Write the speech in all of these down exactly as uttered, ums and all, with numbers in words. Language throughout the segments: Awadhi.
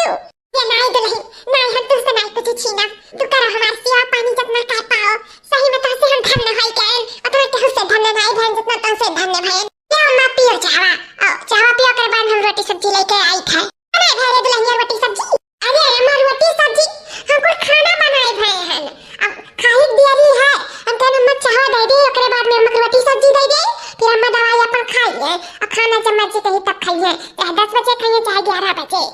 तू। ये नाई दुलहिन, नाई हम तुहसे नाई कुछ छीनब। तू करो हमार सेवा पानी जतना कर पाओ। सही में तोहसे हम धन्य होई गएन, उतना केहू से धन्य नाई भएन, जतना तोहसे धन्य भएन। ले अम्मा पियो चाहवा, आओ, चाहवा पियो, ओकरे बाद हम रोटी सब्जी लेके आई थे। बनाए भए रे दुलहिनिया रोटी सब्जी? अरे अम्मा रोटी सब्जी, हम कुल खाना बनाए भए हन। अब खाई के देरी है, हम कहन अम्मा चाहवा दे दे, ओकरे बाद में अम्मा के रोटी सब्जी दे दे, फिर अम्मा दवाई अपन खाई है। और खाना जब मर्जी कही तब खाई है, चाहे दस बजे खाई है, चाहे ग्यारह बजे।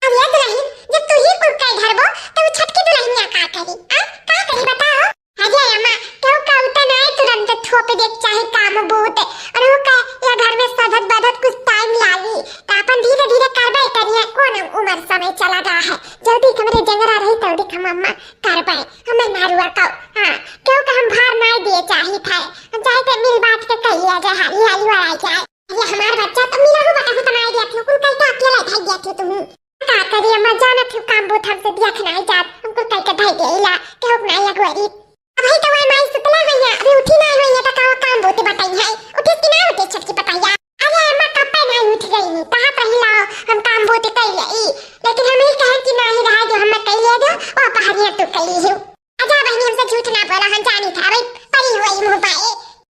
अब ये दुलहिन, जब तू ही कुल कई धरबो, तो वो छोटकी दुलहिनिया का करी? आ? का करी बताओ? अरे अम्मा, केहू का उतना नाई तुरंत थोप दे चाहे काम बूत। और वो का या घर में सधत बधत कुछ टाइम लागी, तो अपन धीरे धीरे करबे करिए। कौन उम्र समय चला रहा है, जल्दी हमरे जंगरा रही तो देख हम अम्मा करबे, हमें नारुआ का। हाँ, केहू का हम भार नाई दिए चाही था, हम चाहे तो मिल बांट के कही आ जाए, हाली हाली वाला जाए। अरे हमार बच्चा तो मिला हो बता, उतना आइडिया थी, कुल कई का अकेला भाग गया थी तुम। का करी अम्मा, जानत हो काम बहुत हमसे दिया खनाई जात, हमको कई के भाई देला, केहू नाई अगुवारी। अभी तो वही माई सुतला हुई है, अभी उठी नाई हुई है, तो का काम बहुत बताई है, उठे कि ना उठे छोटकी पतैया। अरे अम्मा कब पे नाई उठ गई, कहाँ पहला हम काम बहुत कर ले ई, लेकिन हम ही कहें कि नाई रहा जो हमें कह ले दो, वो पहाड़ियाँ तू कह ली हो। अच्छा बहनी, हमसे झूठ ना बोला, हम जानी था भाई, परी हुई मुँह पाए।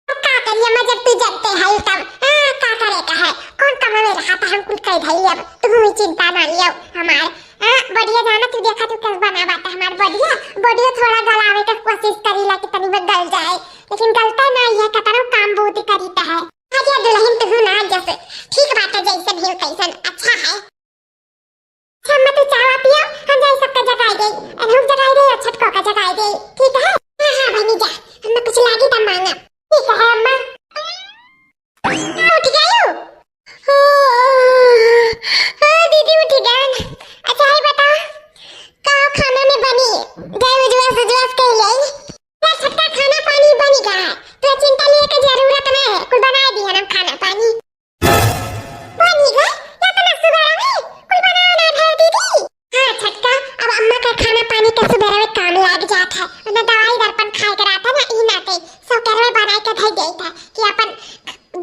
का करी अम्मा, जब तू जगते है तब, हाँ, का करे का है, कौन कमावे रहा था, हम कुल कह धई अब, तुम ही चिंता ना लियो हमार। हाँ, बढ़िया जाना तू, देखा तू कैसे बना बात है हमार बढ़िया, बढ़िया थोड़ा गलावे का कोशिश करी ला कि तनी में गल जाए, लेकिन गलता ना ये कतनो काम बहुत करी ता है। अच्छा दुलहिन तू ना जैसे ठीक बात है, जैसे भी हो कैसन अच्छा है। अच्छा, अम्मा, तू चावा पियो, हम जाई सबका जगाई देई। अनहू के जगाई देई और छोटको का जगाई देई, ठीक है? हाँ, हाँ, बहनी जा, हमें कुछ लागी तब मांगा। ठीक है, अम्मा। हाँ, उठ गई हो? हाँ, हाँ, दीदी उठ गई। अच्छा, है बताओ, का खाना में बनी? गए उजवास, उजवास के ले। यार, छोटका खाना पानी बनी गया है, तो चिंता लिए के जरूरत नहीं है, कुल बनाए दिया हम खाना पानी। बनी गए, इतना सुबेरा में कुल बनावे ना भर दीदी। हाँ छोटका, अब अम्मा का खाना पानी के सुबेरा में काम लाग जात है, उन्हें दवाई दर्पण खाए के रहता ना, ई नाते सब करवे बनाए के धई देत है कि अपन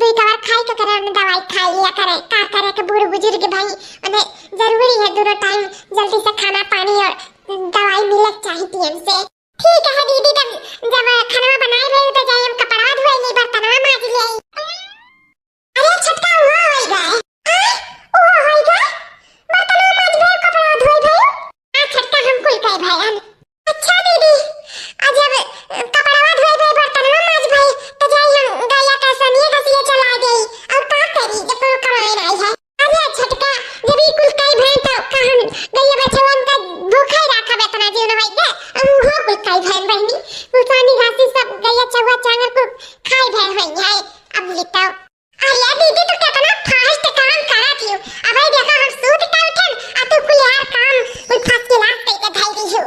दुई कवर खाए के करे, उन्हें दवाई खाए लिया करे, का करे के बूढ़ बुजुर्ग भाई, उन्हें जरूरी है दोनों टाइम जल्दी से खाना पानी और दवाई मिले के चाहिए टीएम से। ठीक है दीदी, तब जब खाना बनाए रहे तो जाए हम कपड़ा धोए ले, बर्तनवा माज ले। अरे छोटका, वो होई गए। आ? वो होई गए? बर्तन माज भए, कपड़ा धोई भए? हाँ छोटका, हम कुल कई भए हन। अच्छा दीदी, आ जब, अ, कपड़वा धोई भए, बर्तनवा माज भए, तो जाई हम गैया का सनिया गसिया चला देई। और का करी, जब कोनो कमाए नाई है। अरे छोटका, जब ई कुल कई भए तो का हम गैया बछवन का भूखा ही राखब इतना जीवन होई के? हम उहो कुल कई भए बहनी, कुल सानी घासी सब गैया चौवा चांगर कुल खाई भए होई है। अब बताओ, अरे दीदी, तू कितना fast काम करत हियो। अबे देखो, हम सूत के उठन, आ तू कुल यार काम, कुल first class कइके धई दी हो।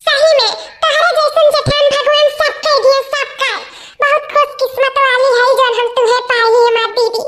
सही में, तोहरे जैसन जेठान भगवान सबके दिए, सबका। बहुत खुशकिस्मत वाली है जौन हम तुम्हें पाई, हमार दीदी।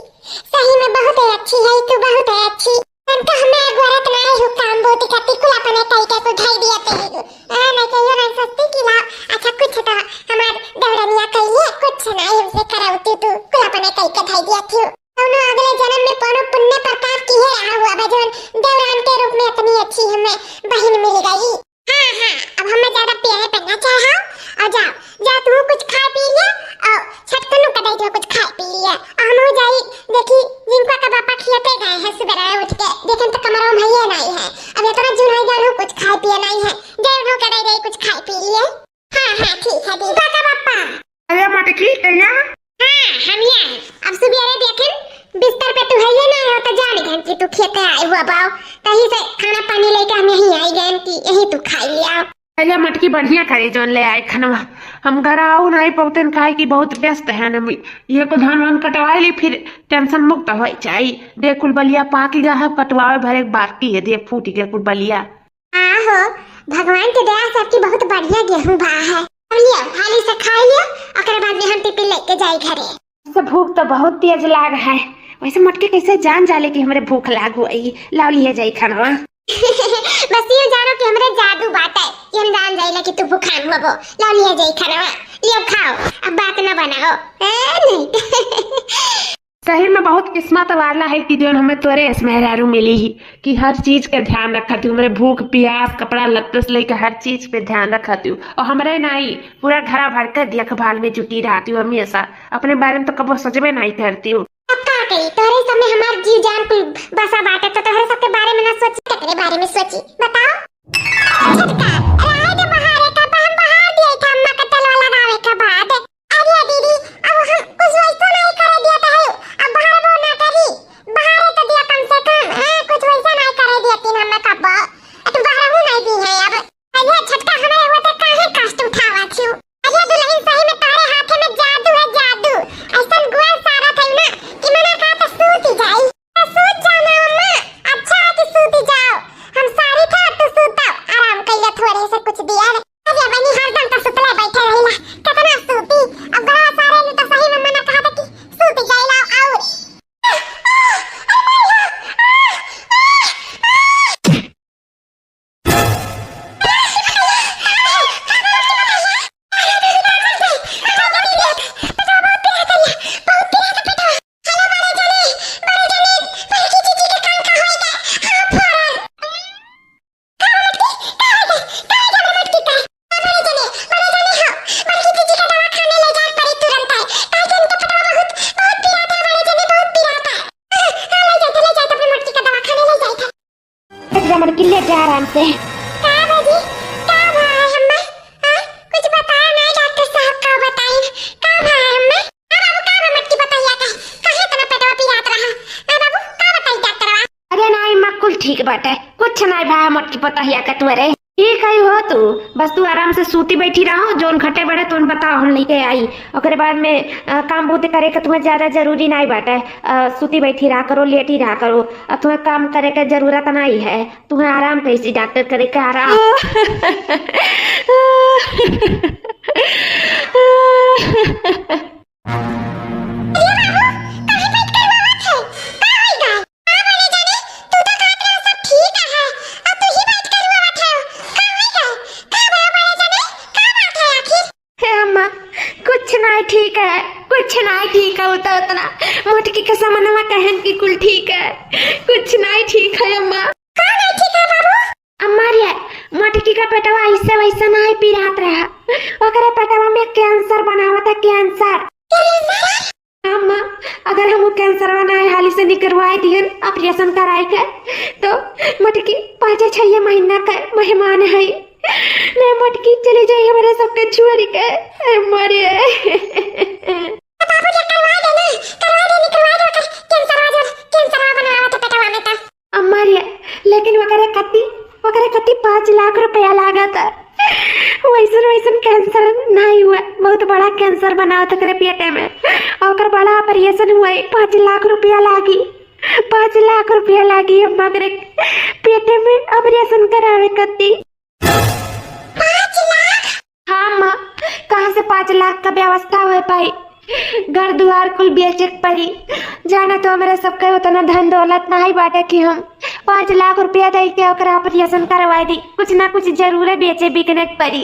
सही में बहुत ही अच्छी है तू, बहुत ही अच्छी। हमका हमें अगोरत ना है, काम बहुत करती, कुल अपने कई के कुल धई दिया तेरे को। हाँ, मैं कहियो ना सस्ती की ला। अच्छा, कुछ तो हमार दौड़निया कहिए, कुछ ना हमसे करावती तू, कुल अपने कई के धई दिया तू। कौनो अगले जन्म में कौनो पुण्य प्रताप किहे रहा हुआ बा, जौन देवरान के रूप में इतनी अच्छी हमें बहिन मिल गई। हाँ, हाँ, अब हमें ज्यादा प्यारे पे ना चढ़ाओ, और जाओ, जाओ तू कुछ खा पी लिया, और छटकनू का दे दियो कुछ खा पी लिया, और हम हो जाई, देखी, जिनको का बापा खियाते गए हैं सुबह उठ के, देखें तो कमरा में भैया नहीं है, अब इतना जुनाई जानू कुछ खाए पिए नहीं है, जाओ उन्हों का दे दे कुछ खाए पी लिए। हाँ, हाँ, ठीक है, दीदी। का बापा? अरे मटकी, कहिया? हाँ, हम ये हैं। अब सुबेरे देखेन, बिस्तर पे तू है ये ना हो, तो जान गए कि तू खेते आए हुआ बाओ। तही से खाना पानी लेके हम यहीं आई गए कि यहीं तू खाई ले आओ। अरे मटकी, बढ़िया करे जौन ले आए खनवा। हम घर आओ नहीं पौतेन, काहे कि बहुत व्यस्त है ना। ये को धान वान कटवाए ली, फिर tension मुक्त हो जाई। देख कुल बलिया पाक गया है, कटवावे भरे बाकी है, देख फूट गया कुल बलिया। हाँ हो, भगवान के दया से आपकी बहुत बढ़िया गेहूं बा है। अब लियो, हाली से खाई लियो, ओकरे बाद में हम टिफिन लेके जाई घरे। से भूख तो बहुत तेज लाग है, वैसे मटकी कैसे जान जाले कि हमरे भूख लाग हुई। लाओ लिहे जाई खानवा। बस ये जानो कि हमरे जादू बात है कि हम जान जाइला कि तू भूखान होबो। लाओ लिहे जाई खानवा, लियो खाओ, अब बात ना बनाओ। ए, नहीं। सही में बहुत किस्मत वाला है कि जौन हमें तोरे ऐस मेहरारू मिली ही, कि हर चीज के ध्यान रखत ही, हमरे भूख, प्यास, कपड़ा लत्ते से लेके हर चीज पे ध्यान रखत ही। और हमरे नाई, पूरा घरा भर के देखभाल में जुटी रहत ही हमेशा। अपने बारे में तो कबो सोचबे नाई करत ही। अब का करी, तोहरे सब में हमार जी जान कुल बसा बाटे, तो तोहरे सबके बारे में ना सोची, केकरे बारे में सोची, बताओ? छोटका, रहे दे बहारे का, हम बहार दिए था अम्मा के तेलवा लगावे के बाद। अरे दीदी, अब हम कुछ वैसा नहीं करे दिया था, अब बहार वो ना करी, बहारे तो दिया कम से कम, हाँ, कुछ वैसा नहीं करे दिया तीन हमें कब्बो, तो बहार वो नहीं दी है अब। अरे छोटका, हमारे वो तो काहे कष्ट उठावा छियो? अरे दुल्हन, सही में तोहरे हाथे में जादू है, जादू। ऐसन गुआ सारा था ना कि मना कहा तो सूत ही जाई। तो सूत जाओ ना अम्मा, अच्छा है कि सूत ही जाओ। हम सारी था, तू सूत जाओ, आराम कर ले थोड़े से कुछ दिया। अरे बनी हरदम तो सुतले बैठे रहिला, कितना सूती। अब गरवा सारे ने तो सही में मना कहा था कि सूत जाई लाओ और एक जमड़ के ले जा आराम से। का बाजी? का भा है अम्मा? हाँ? कुछ बताया ना डॉक्टर साहब, का बताई? का भा है अम्मा? आ बाबू, का बा मटकी पतहिया का? काहे इतना पेटवा पिरात रहा? आ बाबू, का बताई डॉक्टरवा? अरे नाई माँ, कुल ठीक बाटे, कुछ नाई भा मटकी पतहिया का तुअरे। ठीक है हो तू, बस तू आराम से सूती बैठी रहो, जौन घटे बढ़े तुम बताओ, हम लेके आई। ओकरे बाद में, अ, काम बूते करे के तुम्हें ज्यादा जरूरी नाई बाटे। अ, सूती बैठी रहा करो, लेटी रहा करो, अब तुम्हें काम करे के जरूरत नाई है, तुम्हें आराम कैसी डॉक्टर करे के आराम। अरे बाबू, काहे बैठ के रोवत है? का होई गल? का बोले जाने? तू तो कहत रहा सब ठीक है, अब तू ही बैठ के रोवत है। का होई गल? का भा बोले जाने? का बात है आखिर? हे अम्मा, कुछ नाई ठीक है, कुछ नाई ठीक है, उतना, उतना मोटकी के समनवा कहन की कुल ठीक है, कुछ नाई ठीक है अम्मा। का नाई ठीक है बाबू? अम्मा रे, मोटकी का पेटवा ऐसे वैसे नाई पिरात रहा, ओकरे पेटवा में कैंसर बनावत है, कैंसर। कैंसर? अम्मा, अगर हम उ कैंसरवा नाई हाली से निकरवाए दिहन, ऑपरेशन कराए के, तो मोटकी पाँचे छह महीना का मेहमान है। मैं मोटकी चली जाई हमारे सबके छोड़ के। अरे मरे। बाबू जी, करवा दे ना, करवा दे, निकलवा दे ओकर कैंसरवा जो, कैंसरवा बनावा तो पेटवा में तो। अम्मा रे, लेकिन ओकरे कत्ती, ओकरे कत्ती पाँच लाख रुपया लागत। वैसन, वैसन कैंसर नाई हुआ, बहुत बड़ा कैंसर बनावत ओकरे पेटे में। ओकर बड़ा ऑपरेशन हुआ, पाँच लाख रुपया लागी, पाँच लाख रुपया लागी अम्मा ओकरे पेटे में ऑपरेशन करावे कत्ती। पाँच लाख? हाँ माँ, कहाँ से पाँच लाख का व्यवस्था हो पाई? घर दुआर कुल बेचे के पड़ी। जाना तो हमरे सबके उतना धन दौलत नाई बाटे कि हम पाँच लाख रुपया दे के ओकरा ऑपरेशन करवा दी। कुछ ना कुछ जरूरे बेचे बिकने के पड़ी,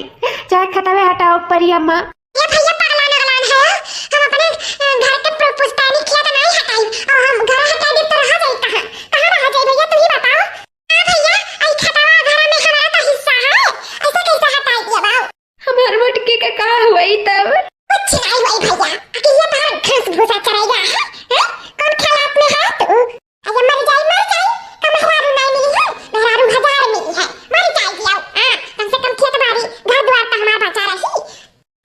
चाहे खतवे हटावे के पड़ी अम्मा। ये भैया पगलान अगलान है, हम अपने, अ, घर के पु-, पुश्तैनी खेत नाई हटाई और हम घर हटा दे तो रहा जाई कहाँ? कहाँ रहा जाई भैया, तू ही बताओ। हाँ भैया, आई खेतवा घरा में हमारा तो हिस्सा है, ऐसे कैसे हटाई दिया बाऊ? हमार मोटकी का का हुई तब? कुछ नाई हुई भैया, अकेले बाहर घास भूसा चराई रहा है, हैं? कौन खेलात में है तू? अरे मर जाई, मर जाई, का मेहरारू नाई मिली है, मेहरारू हजार मिली है, मर जाई दिया, हाँ, कम से कम खेत बाड़ी, घर द्वार तो हमार बचा रही।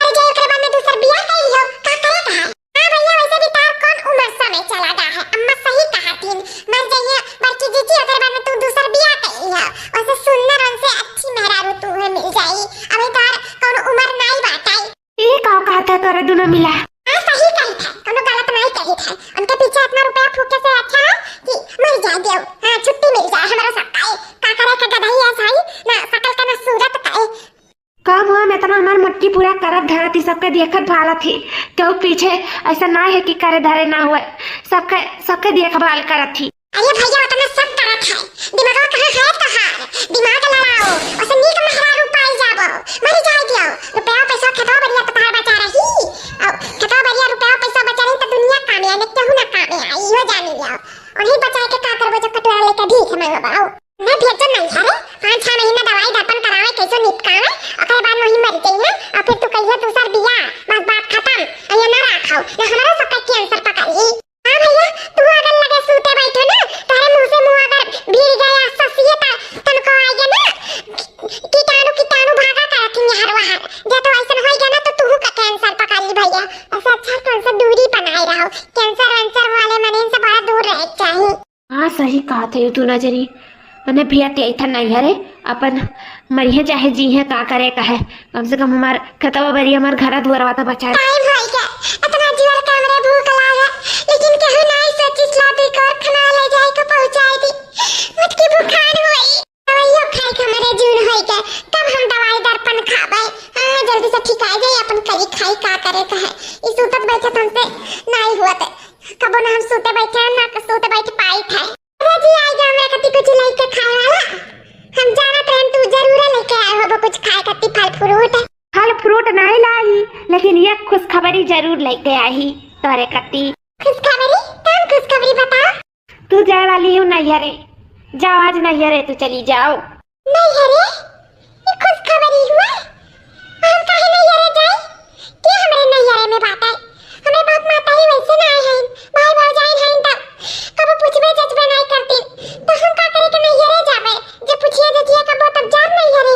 अरे जे ओकरे बाद में दूसर बियाह कर लियो, का करे का है? हाँ भैया, वैसे भी तार कौन उम्र समय चला गा है, अम्मा सही कहा थीन, मर जाइए बड़की जीजी, ओकरे बाद में तू दूसर बियाह कर लियो, वैसे सुंदर उनसे अच्छी मेहरारू तू है मिल जाई, अबे तार कौन उम्र नाई बाटाई। ई का कहा था तोरे दोनों मिला? हाँ सही कही था, कोनो गलत नाई कही था, उनके पीछे इतना रुपया फूके से अच्छा है कि मर जाए दियो, हाँ छुट्टी मिल जाए हमारा सबका, का करे का गदही है साई, ना शकल का ना सूरत का है। काम हम इतना हमार मोटकी पूरा करत धरत ही, सबके देखत भालत ही, केहू पीछे ऐसा ना है कि करे धरे ना हुए, सबके, सबके देखभाल करत ही। अरे भैया, उतना सब करत है, दिमागवा कहाँ है तोहार? दिमाग लड़ाओ, उसे नीक मेहरारू पाई जाबो, मर जाए दियो, रुपया पैसा खेतवा बढ़िया तो तोहार बचा रही, और खेतवा बढ़िया रुपया पैसा बचा रही तो दुनिया कामे आई, न केहू ना कामे आई। और फिर तू कहिया दूसर बिया, बस बात खतम। अइया ना राखो, ना हमरा सबका कैंसर पकड़ ली। हाँ भइया, तू अगर लगे सूते बैठो ना, तोहरे मुँह से मुँह अगर भिड़ गया, ससिए त-, तनको आइगे ना, कीटाणु, कीटाणु भागा करत ही यहाँ वहाँ। जे तो ऐसन होइगे ना, तो तूहू का कैंसर पकड़ ली भइया। ऐसे अच्छा कैंसर दूरी बनाए रहो, कैंसर वैंसर वाले मरीज से बड़ा दूर रहे के चाही। हाँ, सही कहत है तू नजरी। मने भैया ते इतना नहीं है रे, अपन मरिहे चाहे जीहे, का करे का है। कम से कम हमार खेतवा बारी, हमार घरा दुआरवा तो बचा। टाइम होई गया, इतना जोर के हमरे भूख लागे, लेकिन केहू नहीं सोचिस ला दुई कोर खाना ले जाए के पहुंचाए दी। मटकी भूखान होई। दवाइयो खाए के हमरे जून होई गए, तब हम दवाई दर्पण खाबे। हाँ, जल्दी से ठीक आ जाए, अपन करी खाई का करे का है। ई सूतत बैठत हमसे नहीं हुआ थे, कबो ना हम सूते बैठे हैं, ना सूते बैठ पाई थे। अरे जी, आई जा हमरा कती कुछ लेके खाए वाला। हम जानत रहन तू जरूर लेके आए होबो कुछ खाए कती फल फ्रूट। फल फ्रूट नहीं लाई, लेकिन ये खुशखबरी जरूर लेके आई तोरे कती। खुशखबरी? कौन खुशखबरी बताओ? तू जाए वाली हूँ नैहरे, जाओ आज नैहरे तू चली जाओ। नैहरे? ई खुशखबरी हुआ? हम काहे नैहरे जाई? के हमरे नैहरे में बाटे? हमरे बाप माता ही वैसे ना आए हैं, भाई भौजाई हैं तब। कबो पूछबे जजबे नहीं करती, तो हम का करे के नैहरे जाबे? जब पूछिए जजिए कबो तब जाब नैहरे।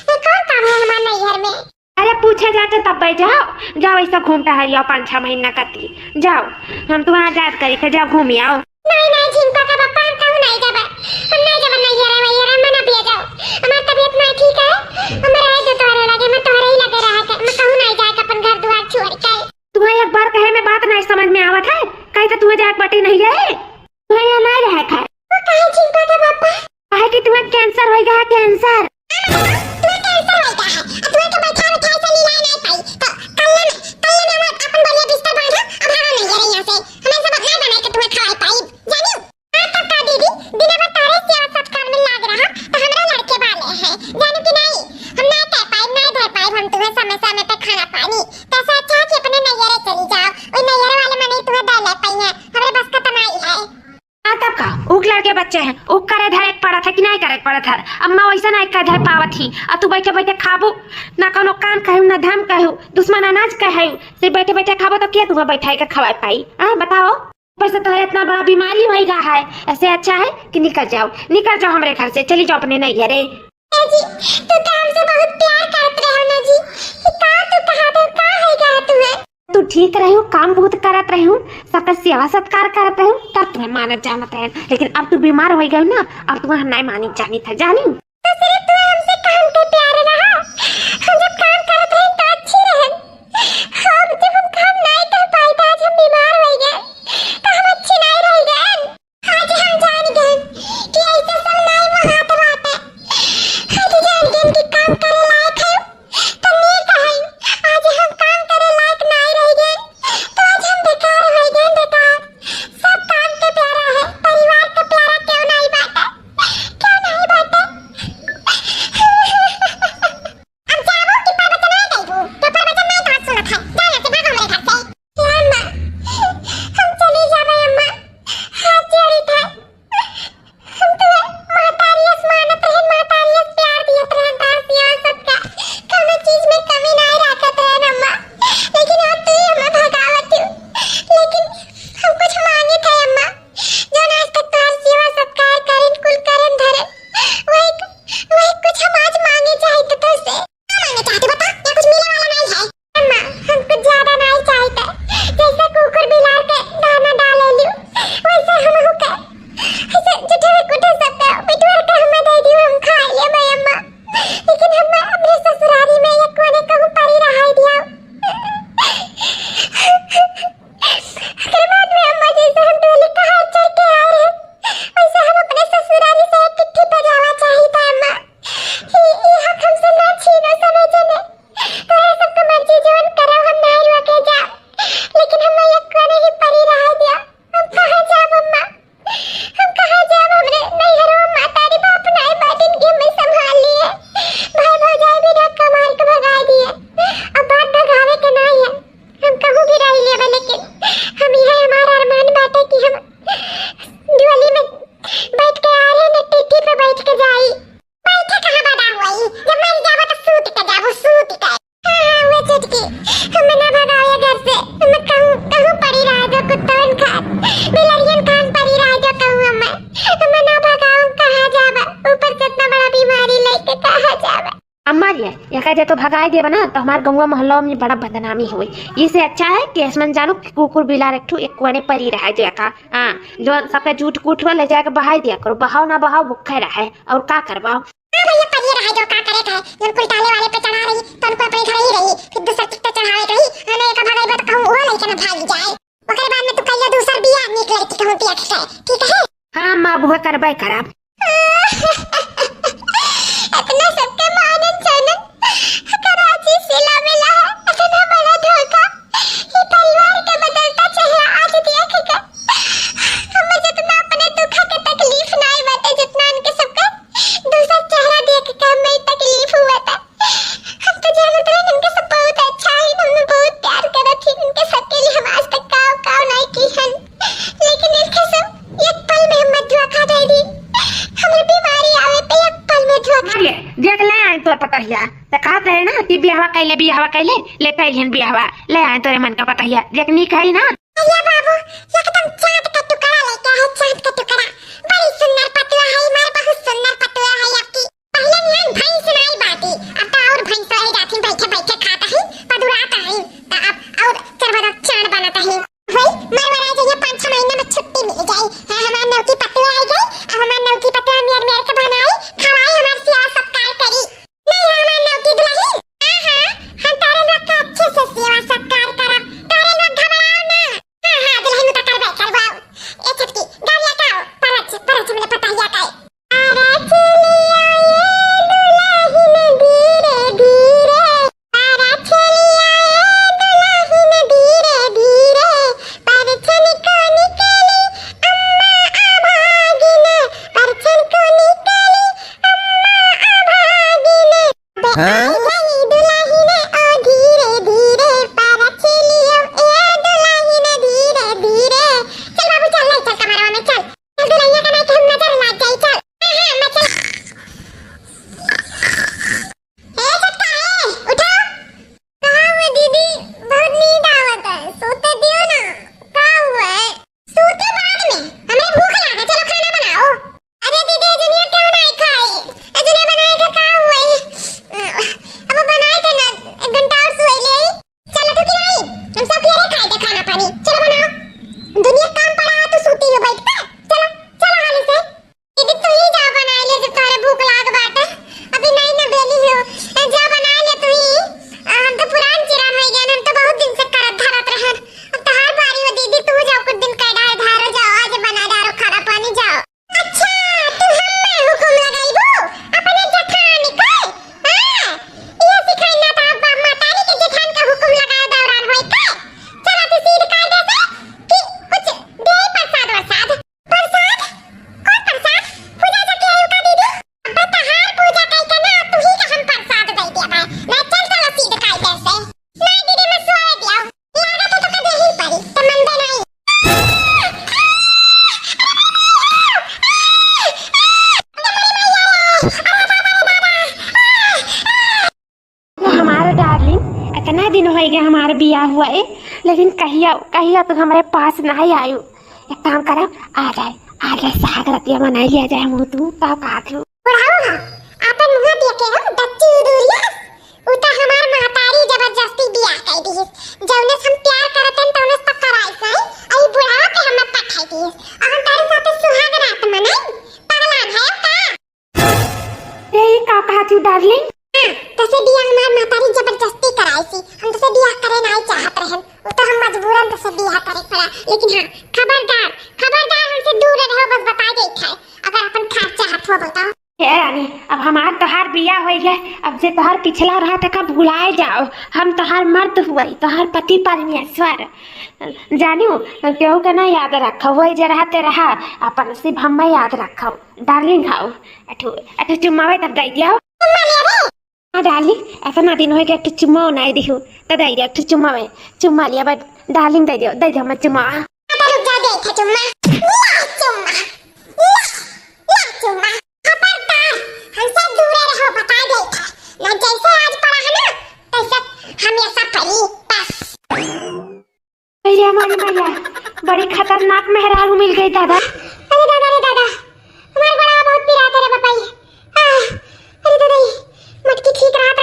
तो कौन काम है हमार नैहर में? अरे पूछे जाते तब भाई जाओ, जाओ ऐसा घूम टहल आओ पाँच छह महीना कती। जाओ, हम तुम्हारा जात करी थे, जाओ घूम आओ। नहीं, नहीं, झिंका का पप्पा, हम कहूँ नहीं जाबे। हम नहीं जाबे नैहरे वैहरे, मना पिए जाओ। हमार तबीयत नहीं ठीक है, हम रहे दो तोहरे लगे, मैं तोहरे ही लगे रहा के, मैं कहूँ नहीं जाए के अपन घर दुआर छोड़ के। तुम्हें एक बार कहे में बात नहीं समझ में आवत है, कहे तो तुम्हें जाए के बाटे नहीं है, तुम्हें यहाँ नहीं रहे खाए। वो कहे झिंका का पप्पा? काहे कि तुम्हें कैंसर होइगा है, कैंसर। तुम्हें कैंसर होइगा है, अब तुम्हें के बैठा बैठा से मिला नहीं पाई, तो कल्ले में, कल्ले में हम अपन बढ़िया बिस्तर बांधा, अब हवा नहीं ले रही यहाँ से, हमें सब अपना बना के तुम्हें खवाई पाई, जानी? हाँ, तब का दीदी, दिन भर तोहरे सेवा सत्कार में लाग रहा, तो हमरा लड़के वाले हैं, जानू कि नहीं? हम नहीं कह पाए, नहीं धर पाए हम तुम्हें समय समय पे खाना पानी। तो ऐसा अच्छा है कि अपने नैहरे चली जाओ, वो नैहरे वाले मने तुम्हें दे ले पाई है, हमरे बस का तो नहीं है। आ तब का, उक लड़के बच्चे हैं, उक करे धरे के पड़त है कि नहीं करे के पड़त है? अम्मा वैसा नहीं कर धर पावत ही, आ तू बैठे बैठे खाबू, ना कोनो काम कहू, ना धाम कहू, दुश्मन अनाज कहू, सिर्फ बैठे बैठे खाबो तो के तुम्हें बैठाई के खवाए पाई? आ बताओ। ऊपर से तोहरे इतना बड़ा बीमारी होइगा है, ऐसे अच्छा है कि निकल जाओ, निकल जाओ हमरे घर से, चली जाओ अपने नैहरे। ए जी, तू तो हमसे बहुत प्यार करत रहे हो ना जी, कि का तू कहा दे, का होइगा है तुम्हें? तू ठीक रहे हो, काम बहुत करत रहे हो, सबका सेवा सत्कार करत रहे हो, तब तुम्हें मानत जानत रहे, लेकिन अब तू बीमार हो गए ना, अब तुम्हें हम नहीं मानी जानी था, जानी? तो सिर्फ तू हमसे काम के प्यार रहा, हम जब काम करत रहे तो अच्छी रहे, अब जब हम काम नहीं कर पाए तो आज हम बीमार हो गए, तो हम अच्छी नहीं रह गए। आज हम जान गए कि ऐसे सब नाई महात बाटे। आज जान गए कि काम करे लायक है, तो नीक है। आज हम काम करे लायक नाई रह गए, तो आज हम बेकार हो गए, बेकार। सब काम के प्यारा है, परिवार के प्यारा क्यों नहीं बाटे? क्यों नहीं बाटे? अरे, एका जे तो भगाई देबा ना, तो हमार गौवा मोहल्ला में बड़ा बदनामी होई। इसे अच्छा है कि ऐसमन जानो कि कुकुर बिलार एक ठो एक कोने परी रहा है, जो एका, हाँ, जो सबके जूठ कूठ हुआ ले जाके बहाई दिया करो, बहाओ ना बहाओ, भूखे रहे, और का करवाओ। हाँ भैया, परी रहा है, जो का करे का है, जौन कुल टाले वाले पे चढ़ा रही, तो उनको अपने घर ही रही, फिर दूसर चित्ते चढ़ावे के रही, हमें एका भगाई बा तो कहूँ वो लइके ना भाग जाए। ओकरे बाद में तू कहिया दूसर बियाह नीक लड़की कहूँ देख के, ठीक है? हाँ माँ, बुआ करबे करब। इतना सबके मानन जानन, कराची सिला मिला है, इतना बड़ा धोखा। ये परिवार के बदलता चेहरा आज देख के, हम जितना अपने दुख के तकलीफ ना बाटे, जितना इनके सबका दूसर चेहरा देख के हमें तकलीफ हुआ था। हम तो जानत रहे इनके सब बहुत अच्छा है, हमें बहुत प्यार करत ही, इनके सबके लिए हम आज तक काव काव नहीं की हन, लेकिन इनके सब एक पल में हम धोखा दे दी। हमें बीमारी आवे पे एक पल में धोखा। अरे, देख ले आए तोर पतोहिया, त कहत रहे ना कि बियाहवा कैले, बियाहवा कैले, ले कैलिहन बियाहवा, ले आए तोरे मन का पतोहिया, देख नीक है ना। अरे बाबू, एकदम चाँद का टुकड़ा लेके आए, चाँद का टुकड़ा, बड़ी सुंदर पतोहिया है, मार बहुत सुंदर पतोहिया है आपकी। पहिले नियन भैंस नाई बाटी, अब तो और भैंस हो जाती, बैठे बैठे खात ही, पदुरात ही, तो अब और चरबरा चाँद बनत ही। भाई, मरवरा जइया, पाँच छह महीना में छुट्टी मिल जाई। हाँ, हमार नौकी पतोहिया आई गई, अब हमार नौकी पतोहिया मेर मेर के बनाई, खवाई, हमार सेवा सत्कार करी। नहीं हो हमार नौकी दुल्हन? हाँ, हाँ, हम तारे लोग का अच्छे से सेवा सत्कार करब, तारे लोग घबराओ ना। हाँ, हाँ, दुल्हन तो करबे करबो। ए छोटकी, गाड़ी हटाओ, परछ, परछ हमने पतोहिया का। अरे चलिया ए दुल्हन धीरे धीरे, अरे चलिया ए दुल्हन धीरे धीरे, परछन को निकाली अम्मा अभागिन, परछन को निकाली अम्मा अभागिन। हाँ? आई गई दुल्हन ओ धीरे धीरे, परछ लियो ए दुल्हन धीरे धीरे। चल बाबू चल, ले चल कमरवा में चल। चल दुल्हनिया के ना कि हम नजर लाग जाई, चल। हाँ, हाँ, मैं चल। ए छोटका, ए, उठो। कहाँ हुआ दीदी? बहुत नींद आवत है, सोते दियो ना। का हुआ है? सूती बाद में, हमें भूख लागे, चलो खाना बनाओ। अरे दीदी, ए जुनिया क्यों नहीं खाई? ए जुनिया बनाए के का हुई? अब बनाए के ना, एक घंटा और सोई ले। चलो तो कि नहीं, हम सब फिर खाए के खाना पानी। चलो बनाओ। दुनिया काम पड़ा है तो सूती हो बैठ के। चलो, चलो हाली से। दीदी, तू ही जा बनाए ले, जब तोहरे भूख लाग बाटे। अभी नहीं ना बेली हो, जा बनाए ले तू ही। आ, हम तो पुरान चिरान हो गए, हम तो बहुत दिन से करत धरत रहन। अब तोहार बारी हो दीदी, तू जाओ, कुछ दिन कह डार धारो जाओ, आज बना डारो खाना पानी, जाओ। अच्छा, तू हम्मे हुकुम लगाइबू अपने जेठान के? हाँ, ये सिखाई ना था बाप मतारी के जेठान का हुकुम लगाए दौरान होई के। चला तू सीध कायदे से कि कुछ दे प्रसाद वरसाद। प्रसाद? कौन प्रसाद? पूजा जा के आयु का दीदी? अबे तहार पूजा कई के ना, तू ही का हम प्रसाद दे दिया भाई। ना चल चलो सीध कायदे से। नहीं दीदी, मैं सोए दिया। लागत है तो कदे ही परी, तो मन दे नहीं। हमारा डार्लिंग, इतना दिन हो गया हमारे बियाह हुआ है, लेकिन कहिया, कहिया तू हमारे पास नहीं आयु। एक काम करब, आ जाए, आ जाए, साग रतिया बनाई लिया जाए, हम तू, तब का तू। बुढ़ाऊ हा, आपन मुँह देखे हो, दच्ची उदूरिया। उ त हमार महतारी जबरदस्ती बियाह कर दी, जौने से हम प्यार करत हन, तौने से त कराई सही, अई बुढ़ावा के हमें पठाई दी, और हम तारे साथे सुहाग रात मनाई, पगलान है का? ए, ई का कहत हू, डार्लिंग? हाँ, तसे बियाह हमार महतारी जबरदस्ती कराई सी। हम तसे बियाह करे नाई चाहत रहन, उ तो हम मजबूरन तसे बियाह करे पड़ा। लेकिन हाँ, खबरदार, खबरदार हमसे दूर रहो, बस बता देत है, अगर अपन खर्चा हाथ हो बताओ। हे रानी, अब हमार तोहार बियाह होई गए, अब से तोहार पिछला रहा तक भुलाए जाओ। हम तोहार मर्द हुई, तोहार पति परमेश्वर। जानू, केहू के ना याद रखो, वही जे रहते रहा, अपन सिर्फ हमें याद रखो। डार्लिंग हाउ, अठू, अठू चुम्मावे तब दे दियो। चुम्मा ले रे। हाँ डार्लिंग, इतना दिन हो गया, अठू चुम्मा नहीं दिहू, तो दे दियो, अठू चुम्मावे, चुम्मा लिया बट डार्लिंग दे दियो, दे दियो मैं चुम्मा। तो रुक जा, दे था चुम्मा, ले चुम्मा, ले, ले चुम्मा। खबरदार, हमसे दूरे रहो, बता दे था, ना जैसे आज पड़ा है ना, तैसे हमेशा पड़ी, बस। अरे हमारी मैया, बड़ी खतरनाक मेहरारू मिल गई दादा। अरे दादा रे दादा, हमार गोड़वा बहुत पिरात है रे बापाई। आह, अरे दादा, ई मटकी ठीक रहत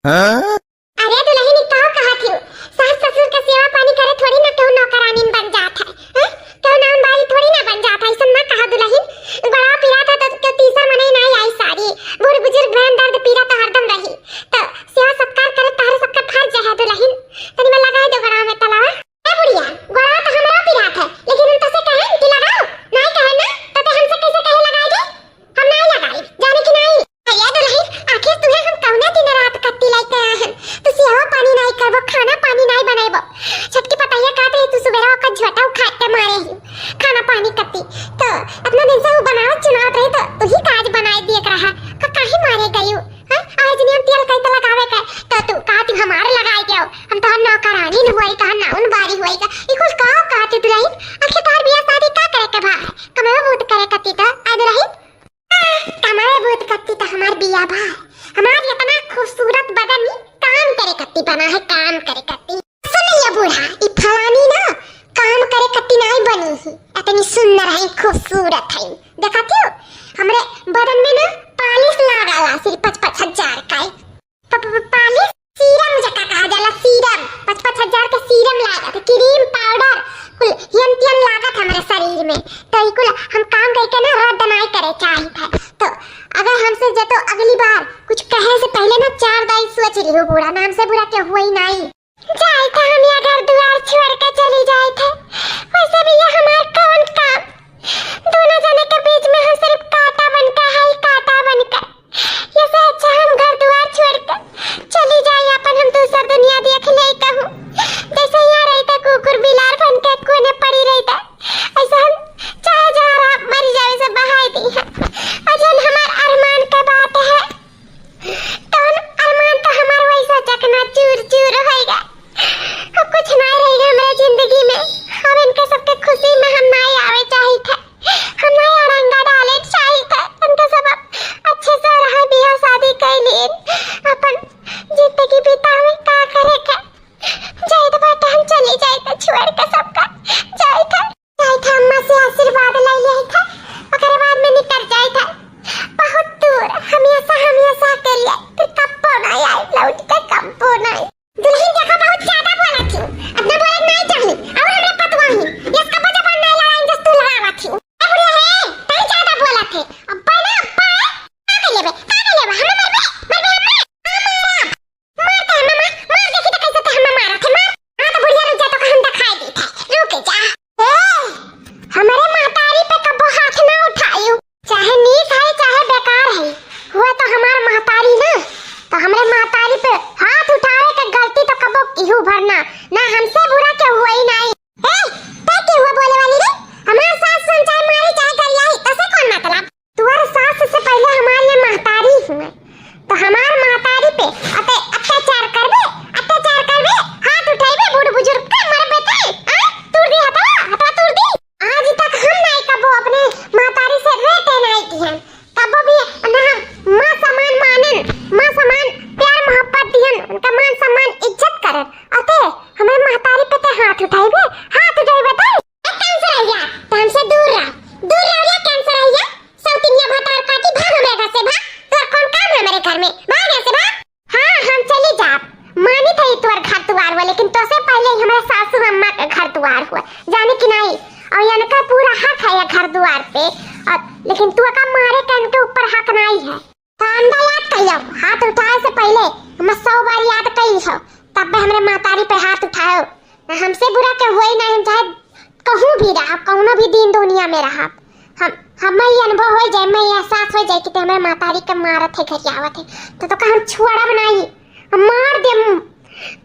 हाँ? अरे दुलहिन, ई का कहत हिउ? सास ससुर क सेवा पानी करे थोड़ी ना केहू नौकरानीन बन जात है, हैं? केहू नौन बारी थोड़ी ना बन जात है, अइसन ना कहा दुलहिन। गोड़वा पिरात है त केहू तीसर मनई नाई आई सारी। बूढ़ बुजुर्ग बहन दर्द पीरा त हरदम रही। त सेवा सत्कार करे तहरे सबके फर्ज है दुलहिन। तनी में लगाई दो गोड़वा में तलवा। ए बुढ़िया, गोड़वा त हमरो पिरात है, लेकिन हम तोसे कहेन कि लगाओ? नाई कहेन ना, त ते हमसे कैसे कहे लगाई दे? हम नाई लगाई, जाने कि नाई? अरे दुलहिन, आखिर तुहे हम कौने दिन रात कत्ती लइके आए हन? तू सेवा पानी नाई करबो, खाना पानी नाई बनइबो। छोटकी पतोहिया कहत रही, तू सुबेरा ओकर झोटा उखाड़ के मारे ही, खाना पानी कत्ती। तो इतना दिन से वो बनावत चुनावत रही, तो तू ही काज बनाए दिए के रहा। का काहे मारे गयू? हैं? आज नियम तेल कई तो लगावे के, तो तू कहत हमार लगाए के हो। हम तो हम नौकरानी न होई का, नाउन बारी होई का। ई कुल का कहत दुलहिन? आखिर तोहर बियाह शादी का करे के बा? कमावे बहुत करे कत्ती तो, आ दुलहिन? कमावे बहुत कत्ती त हमार बिया बा। हमार इतना खूबसूरत बदन ही काम करे कत्ती बना है, काम करे कत्ती। सुन ये बूढ़ा, ई फलानी ना काम करे कत्ती नाई बनी ही, इतनी सुंदर है, खूबसूरत है। देखत हो, हमरे बदन में ना पालिश लगाला सिर्फ पाँच पाँच हजार का है। प-, प-, पालिश सीरम जका कहा जाला, सीरम। पाँच पाँच हजार के सीरम लागत है, क्रीम पाउडर, कुल हियन तियन लागत हमरे शरीर में। तो ई कुल हम काम करके ना रद्द नाई करे चाहित है। तो अगर हमसे जे तो अगली बार कुछ कहे से पहले ना चार दाई सोच लिहो बूढ़ा, ना हमसे बुरा केहू होई नाई। जाइत है हम यह घर दुआर छोड़ के चली जाइत है। वैसे भी ये हमार कौन काम? दोनों जने के बीच में हम सिर्फ कांटा बनके है, कांटा बनके। ये से अच्छा हम घर दुआर छोड़ के चली जाई, अपन हम दूसर दुनिया देख ले कहूँ। जैसे यहाँ रही थे कुकुर बिलार बन के कोने पड़ी रही थे, ऐसे हम चाहे जहाँ रहा, मरी जावे से बहाई दी है। और जौन हमार अरमान के बात है, तौन अरमान तो हमार वैसा चकना चूर चूर होइगा। अब कुछ ना रहेगा हमारे जिंदगी में। अब इनके सबके खुशी में हम ना आवे चाहिए थे। हम ना अड़ंगा डाले चाहिए थे। इनके सब अब अच्छे से रहे, बियाह शादी कर लिए, अपन जिंदगी बितावे, का करे के। जाइत बाटे, हम चली जाइत, छोड़ के सबका जाइत। जाइत अम्मा से आशीर्वाद ले लेइत, ओकरे बाद में निकल जाइत। बहुत दूर, हमेशा, हमेशा के लिए, फिर कब्बो ना आए, लौट के कब्बो ना आए। दुलहिन देखो, बहुत ज्यादा बोलत ही, इतना बोले नहीं चाहिए। और हमरे पतवा ही, यस कब्बो जबान नहीं लड़ाई, जस तू लड़ावत ही। ए बुढ़िया हे, तई ज्यादा बोलत है। अब्बा ना, अब्बा, का कर लेबे, का कर लेबे, हमें मरबे, मरबे हमें, हाँ, मारा। मार दे, मामा, मार, देखी तो कैसे तो हमें मारा थे, मार। हाँ, तो बुढ़िया रुक जा, तो हम दिखाई दी थे, रुक जा। ए, हमारे महतारी पे कबो हाथ ना उठायू, चाहे नीक है, चाहे बेकार है, हुआ तो हमार महतारी ना, तो हमरे महतारी पे हाथ उठावे के गलती तो कबो केहू भर ना, ना हमसे बुरा केहू होई नाई। ए, तै के हुआ बोले वाली रे? हमार सास सुन चाहे मारी, चाहे गरियाई, तसे कौन मतलब? तुअर सास से पहले हमार ये महतारी हुए, तो हमार महतारी पे अते अत्याचार करबे, अत्याचार करबे, हाथ उठैबे, बूढ़ बुजुर्ग के मरबे ते, आ? तूर दी हथवा, हथवा तूर दी। आज तक हम नाई कबो अपने महतारी से रेटे नाई किहन, कबो भी ना हम मान सम्मान मानन, मान सम्मान, प्यार मोहब्बत दिहन, उनका मान सम्मान इज्जत करन। अते हमरे महतारी पे ते हाथ उठैबे, हाथ उठैबे ते। ए, कैंसर है या? तो हमसे दूर रह, दूर रह या, कैंसर है या? सौतिनिया भतार काटी, भाग हमरे घर से, भाग। तोर कौन काम है मेरे घर में? भाग यहाँ से, भाग। हाँ, हम चली जाब। मानी थे तोर घर दुआर हुआ, लेकिन तोसे पहले ही हमारे सासू अम्मा के घर दुआर हुआ, जाने कि नहीं? और इनका पूरा हक है ये घर दुआर पे, और लेकिन तू का मारे के इनके ऊपर हक नहीं है। तो अंडा याद कहियो, हाथ उठाए से पहले हमें सौ बार याद कही हो, तब भी हमरे महतारी पे हाथ उठाओ। ना हमसे बुरा के होई, ना हम चाहे कहूँ भी रहा, कौनो भी दिन दुनिया में रहा, हम, हमें ये अनुभव हो जाए, मैं ये एहसास हो जाए कि ते हमरे महतारी के मारत है, गरियावत है, तो, तो का हम छोड़ब नहीं, हम मार देम,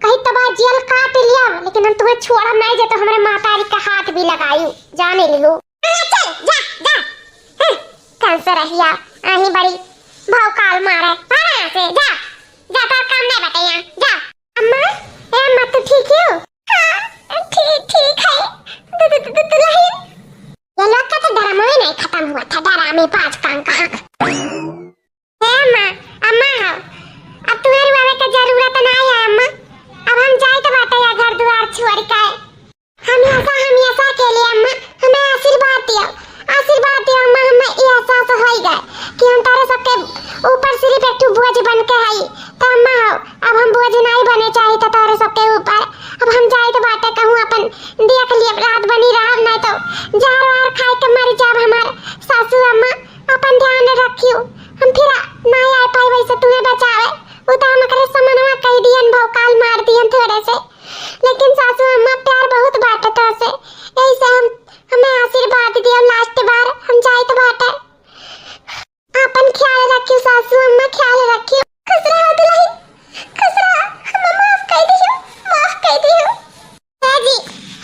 कहीं तबा जेल काट लिया, लेकिन हम तुम्हें छोड़ब नहीं जे तो हमरे महतारी के हाथ भी लगाई, जाने लियो। हाँ, चल, जा, जा। हम्म, कैंसर रहिया, आही बड़ी भौकाल मारे। भाग यहाँ से, जा। जा, तोर काम नहीं बाटे यहाँ, जा। अम्मा, ए अम्मा, तू ठीक हो? हाँ, ठीक, ठीक है। दु-, दु-, दु-, दु-, दुलहिन। ये लोग का तो ड्रामा ही नहीं खत्म हुआ था, ड्रामे बाज कान का। ए अम्मा, अम्मा हो, अब तुम्हारे आवे के जरूरत नहीं है अम्मा। अब हम जाइत बाटे या घर दुआर छोड़ के। हमेशा, हमेशा के लिए अम्मा, हमें आशीर्वाद दियो, आशीर्वाद दियो अम्मा, हमें ये एहसास होई गए कि हम तारे सबके ऊपर सिर्फ एक ठो बोझ बन के हई, त अम्मा हो, अब हम बोझ नाहीं बने चाहित तोहरे सबके ऊपर। अब हम जाइत बाटे कहूँ अपन देख लिए, रात बनी रहब, नाहीं तो जहर वहर खाए के मर जाब हमार सासू अम्मा। अपन ध्यान रखियो, हम फिर नाहीं आए पाई वैसे तुम्हें बचावे। उ तो हम एकरे समनवा कह दियन, भौकाल मार दियन थोड़े से, लेकिन सासू अम्मा प्यार बहुत बाटे तोहसे, यही से हम, हमें आशीर्वाद दियो, लास्ट बार हम जाइत बाटे। अपन ख्याल रखियो सासू अम्मा, ख्याल रखियो। खुश रहो दुल्हन, खुश रहो। हमें माफ कर दियो, माफ कर दियो। ए जी,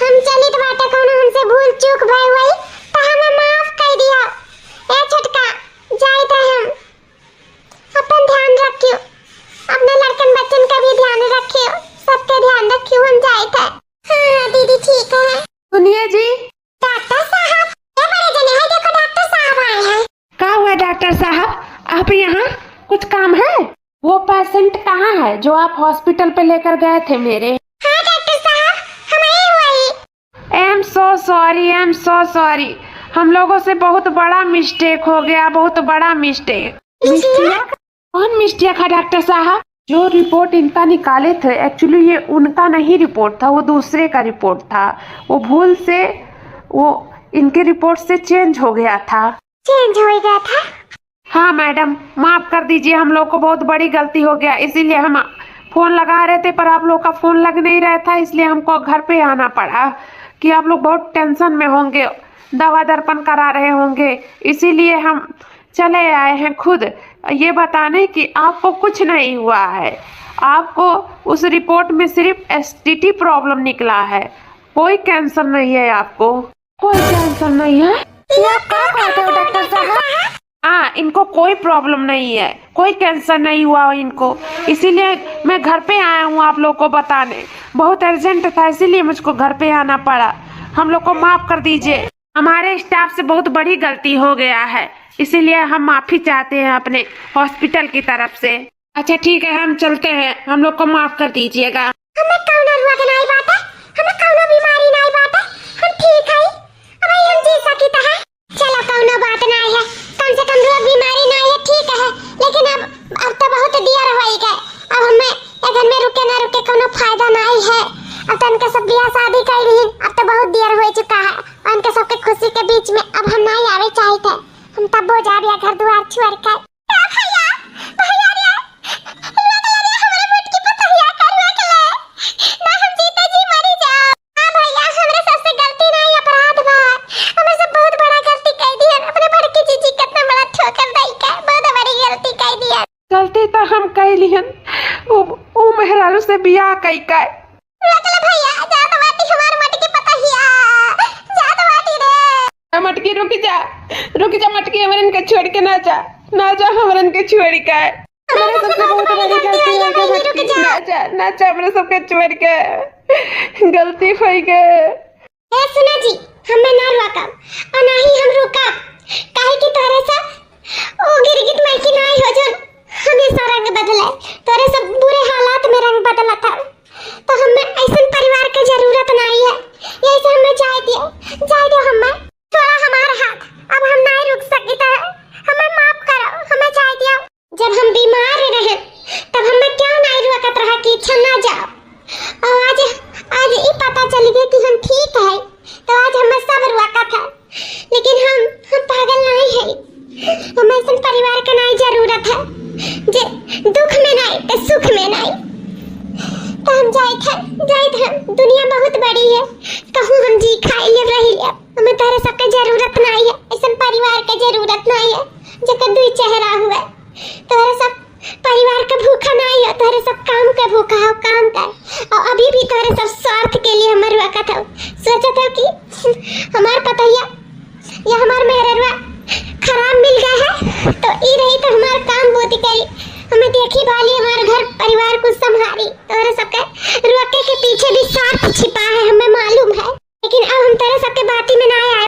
हम चलित बाटे, कौनो हमसे भूल चूक भय हुई तो हमें माफ कर दियो। ए छोटका, जाइत है हम। अपन ध्यान रखियो, अपने लड़कन बच्चन का भी ध्यान रखियो, सबके ध्यान रखियो, हम जाइत है। हाँ, हाँ दीदी, ठीक है। सुनिए जी। डॉक्टर साहब, ये बड़े जने हैं, देखो डॉक्टर साहब आए हैं। क्या हुआ डॉक्टर साहब, आप यहाँ कुछ काम है? वो पेशेंट कहाँ है जो आप हॉस्पिटल पे लेकर गए थे मेरे? हाँ डॉक्टर साहब, हम आए हुए हैं। I am so sorry, I am so sorry। हम लोगों से बहुत बड़ा मिस्टेक हो गया, बहुत बड़ा मिस्टेक। मिस्टेक? कौन मिस्टेक है डॉक्टर साहब? जो रिपोर्ट इनका निकाले थे, एक्चुअली ये उनका नहीं रिपोर्ट था, वो दूसरे का रिपोर्ट था। वो भूल से, वो इनके रिपोर्ट से चेंज हो गया था। चेंज हो गया था? हाँ मैडम, माफ कर दीजिए, हम लोग को बहुत बड़ी गलती हो गया, इसीलिए हम फोन लगा रहे थे पर आप लोग का फोन लग नहीं रहा था, इसलिए हमको घर पे आना पड़ा कि आप लोग बहुत टेंशन में होंगे, दवा दर्पण करा रहे होंगे, इसीलिए हम चले आए हैं खुद ये बताने कि आपको कुछ नहीं हुआ है। आपको उस रिपोर्ट में सिर्फ एसटीडी प्रॉब्लम निकला है, कोई कैंसर नहीं है आपको। कोई कैंसर नहीं है? ये आप क्या कहते हो डॉक्टर साहब? हाँ, इनको कोई प्रॉब्लम नहीं है, कोई कैंसर नहीं हुआ इनको, इसीलिए मैं घर पे आया हूँ आप लोग को बताने। बहुत अर्जेंट था, इसीलिए मुझको घर पे आना पड़ा। हम लोग को माफ कर दीजिए, हमारे स्टाफ से बहुत बड़ी गलती हो गया है, इसीलिए हम माफी चाहते हैं अपने हॉस्पिटल की तरफ से। अच्छा ठीक है, हम चलते हैं, हम लोग को माफ कर दीजिएगा। हमें कौनो रोग नाई बाटे, हमें कौनो बीमारी नाई बाटे, हम ठीक है, अब हम जी सकित है। चलो कौनो बात नाई है, कम से कम रोग बीमारी नाई है, ठीक है, लेकिन अब, अब तो बहुत देर होई गए, अब हमें ए घर में रुके ना रुके कौनो फायदा नाई है। अब तो इनके सब बियाह शादी कर रही, अब तो बहुत देर हो चुका है, और इनके सबके खुशी के बीच में अब हम नाई आवे चाहित है, हम तब हो जाब या घर दुआर छोड़ के। ए भैया, भैया रे, रोक ले रे, हमरे मोटकी पतोहिया का रोक ले। ना हम जीते जी मरी जाब। हाँ भैया, हमरे सबसे गलती नाई, अपराध बा। हमरे सब बहुत बड़ा गलती कई दिहन। अपने बड़की जीजी कितना बड़ा ठोकर दई के बहुत बड़ी गलती कई दिहन। गलती तो हम कई लिहन। उ, उ मेहरारू से बियाह कई के। रोक ले भैया, जात बाटी हमार मोटकी पतोहिया। जात बाटी रे। ए मटकी रुक जा, रुक जा मटकी, हमरन के छोड़ के ना जा, ना जा हमरन के छोड़ के। हमरे सबसे बहुत बड़ी गलती हो गई मटकी, ना जा, ना जा हमरे सबके छोड़ के, गलती हो गई। ए सुना जी, हमें ना रोकब और ना ही हम रुकब, काहे कि तोहरे सब ओ गिरगिट माई की नाई हो जो हमेशा रंग बदले, तोहरे सब बुरे हालात में रंग बदलत है। तो हमें ऐसन परिवार के जरूरत नाई है, यही से हमें जाए दियो, जाए दियो हमें। छोड़ा हमार हाथ, अब हम नाई रुक सकित है, हमें माफ करो, हमें जाए दियो। जब हम बीमार रहे, तब हमें क्यों नाई रोकत रहा कि अच्छा ना जाओ, और आज, आज ई पता चल गया कि हम ठीक है, तो आज हमें सब रोकत है। लेकिन हम, हम पागल नाई है, हम ऐसन परिवार के नाई जरूरत है, जे दुख में नाई, तो सुख में नाई। तो हम जाइत है, जाइत है, दुनिया बहुत बड़ी है, कहूँ हम जी खाई ले, रही ले, हमें तोहरे सबके जरूरत नाई है, ऐसन परिवार के जरूरत नाई है, जेकर दुई चेहरा हुए। तोहरे सब परिवार के भूखा नाई हो, तोहरे सब काम के भूखा हो, काम के। और अभी भी तोहरे सब स्वार्थ के लिए हमें रोकत हो, सोचत हो कि हमार पतोहिया या हमार मेहररुआ खराब मिल गए है, तो ई रही तो हमार काम बोती करी, हमें देखी भाली, हमार घर परिवार कुछ संभारी। तोहरे सबके रोके के पीछे भी स्वार्थ छिपा है, हमें मालूम है।